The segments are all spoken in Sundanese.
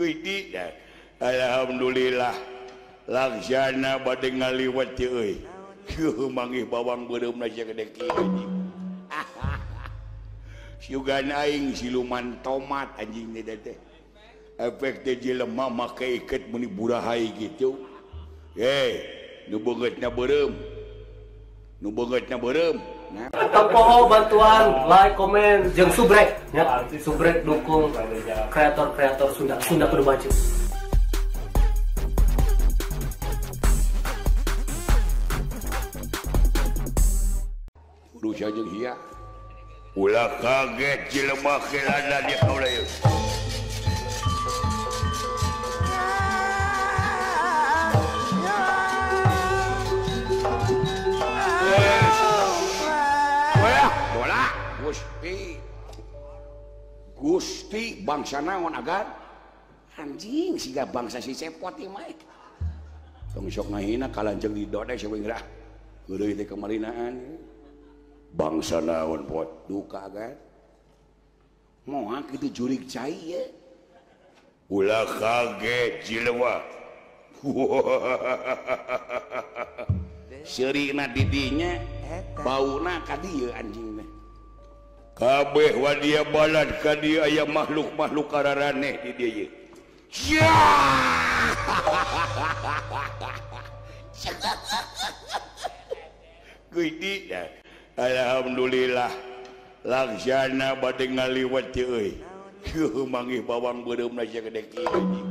Gusti alhamdulillah laksana bade ngaliwat teh euy. Manggih bawang beureumna sagede kieu anjing. Sugan aing siluman tomat anjing teh teh. Efek teh jelema make iket meuni burahai kitu. Hei, nu beungeutna beureum. Nu beungeutna beureum. Tong poho bantuan like, komen, jeung subrek nya, subrek dukung kreator-kreator Sunda, Sunda kudu maju. Urusan jeung sia. Ulah kaget jelema kelana dia kaula ieu. Gusti Gusti bangsa naon agan anjing siga bangsa si cepot ieu mah tong sok ngahina kalanjeung di dodek saeuing rah heureuy teh kemarinaan bangsa naon pot duka agan moal kitu jurig cai ye ulah kaget jelema seurina di dinya bauna ka dieu anjing teh kabeh wadia balad ka dieu aya makhluk-makhluk kararaneh di dieu ye. Gusti alhamdulillah laksana bade ngaliwat teh euy. Manggih bawang beureumna sagede kieu anjing.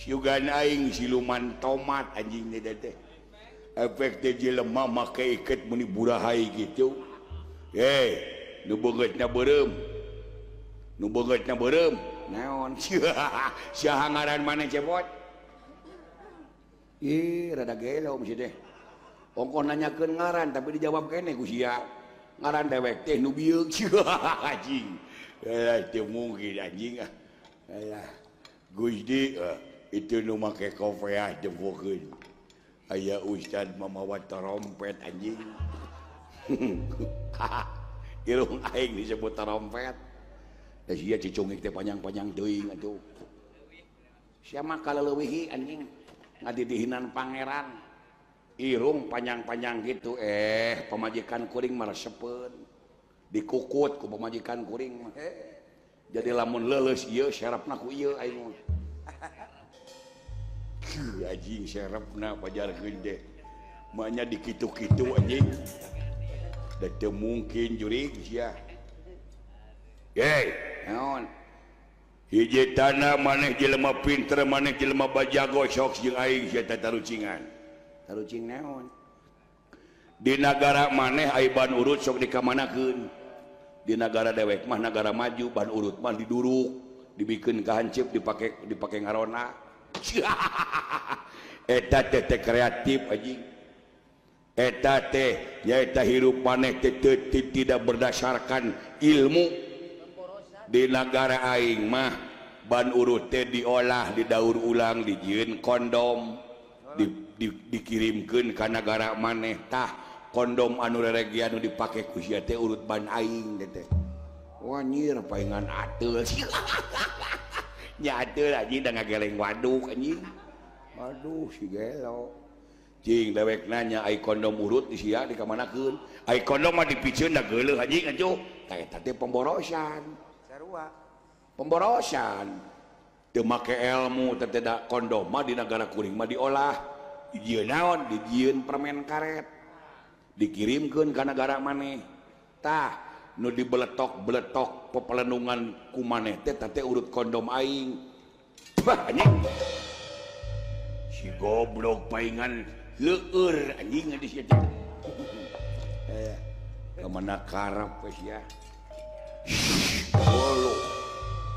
Sugan aing siluman tomat anjing teh teh. Efek teh jelema make iket meuni burahai kitu. Hei, nu beungeutna beureum. Nu beungeutna beureum. Naon? Saha ngaran maneh cepot? Ih, rada gelo mesti teh. Ongkoh nanyakeun ngaran tapi dijawab keneh ku sia. Ngaran dewek teh nu bieu. Anjing. Eh, teu mungkin anjing ah. Alah. Gusti itu nu make kopeah jempokeun. Aya ustad mamawa trompet anjing. Irung aing disebut trompet. Da sia cicungik teh panjang-panjang teuing atuh. Sia mah kaleuwihi anjing ngadidihinan pangeran. Irung panjang-panjang gitu pemajikan kuring mah resepeun. Dikukut ku pemajikan kuring mah. Jadi lamun leuleus ieu serepna ku ieu aing mah. Anjing serepna pajarkeun teh. Manya dikitu-kitu anjing. Da teu mungkin jurig sia. Hei, naon? Hiji tanah maneh jelema pinter, maneh jelema bajago sok jeung aing sia teh tarucingan. Tarucing naon? Di nagara maneh ai ban urut sok dikamanakeun. Di nagara dewek mah nagara maju ban urut mah diduruk, dibikeun ka hanceup dipake ngarona. Eta teh teh kreatif anjing. Eta teh nyaeta hirup maneh teh tidak berdasarkan ilmu. Di nagara aing mah ban urut teh diolah, didaur ulang, dijieun kondom, dikirimkeun ka nagara maneh. Tah kondom anu reregian anu dipake ku sia teh urut ban aing teh. Wah nyir paingan ateul. Nya ateul anjing da ngageleng waduk anjing. Aduh si gelo. Cing dewek nanya ai kondom urut di sia dikamanakeun? Ai kondom mah dipiceun da geuleuh anjing atuh. Tah eta teh pemborosan. Sarua. Pemborosan. Teu make ilmu teh teh da kondom mah di nagara kuring mah diolah. Dijieun naon? Dijieun permen karet. Dikirimkeun ka nagara maneh. Tah nu dibeletok-beletok pepelenungan ku maneh teh teh urut kondom aing. Bah anjing. Si goblok paingan leueur anjing di sia teh. Kamana karep we sia. Bolo.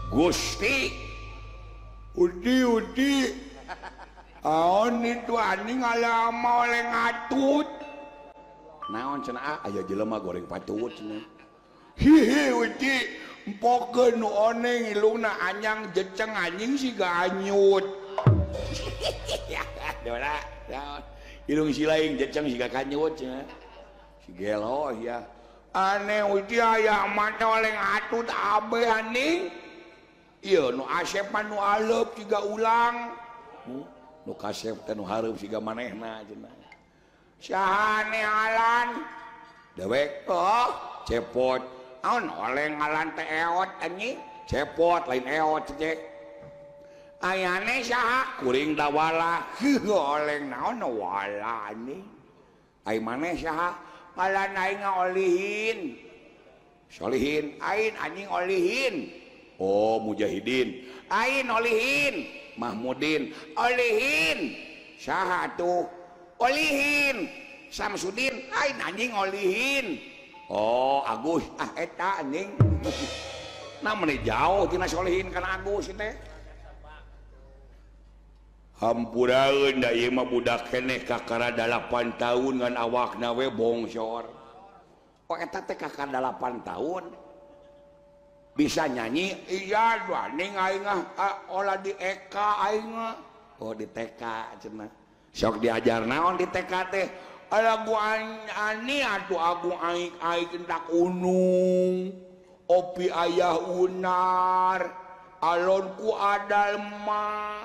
Gusti. Udi udi. Aon itu anjing alama oleh ngatut. Naon cenah aya jelema goreng patut cenah. Hihi udi empokeun nu oneng ilungna anyang jeceng anjing siga anyut. Dola, naon? Ilung si lain jeceng siga kanyut cenah. Si gelo ya. Aneh udi aya mata oleh ngatut abe anjing. Ieu nu Asep mah nu aleup siga ulang. Nu kasep teh nu hareup siga manehna cenah. Saha Alan? Dewek oh cepot. Naon oleng Alan teh eot anjing? Cepot lain eot cek. Ayane saha? Kuring dawala. Oleng naon wala anjing. Ai maneh saha? Alan aing ngolihin. Solihin ain anjing olihin. Oh mujahidin. Ain olihin. Mahmudin olihin. Saha tuh? Olihin. Samsudin ain anjing olihin. Oh Agus ah eta anjing. Nah meni jauh tina Solihin kana Agus teh. Hampuraeun da ieu mah budak keneh kakara 8 tahun ngan awakna we bongsor. Oh eta teh kakara 8 tahun bisa nyanyi. Iya ning aing ah olah di EK aing mah. Oh di TK cenah. Sok diajar naon di TK teh? Lagu ani atuh agung aing aing entak unung. Opi ayah unar, alonku adal ma.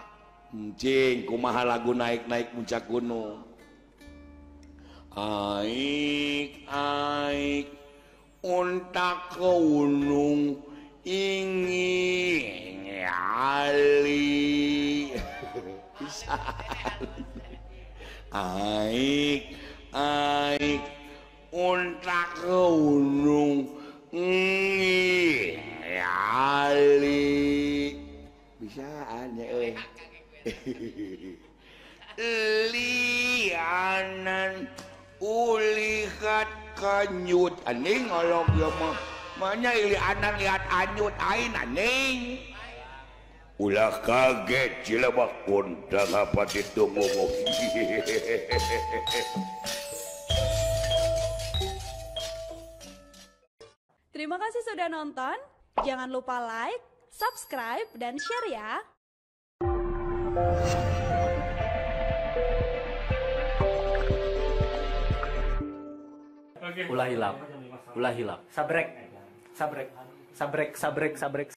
Cing kumaha lagu naik-naik puncak gunung. Aik aik untak keunung ingin ali. Bisa. Aik aik untak keunung ingin ali. Bisaan ya euy. Lianan ulihat kanyut anjing olok ieu mah. Manya ilianan lihat anyut ain anjing. Ulah kaget cilebak kondang apa ditunggu. Terima kasih sudah nonton. Jangan lupa like, subscribe, dan share ya. Ulah hilap, ulah hilap. Sabrek, sabrek, sabrek, sabrek, sabrek.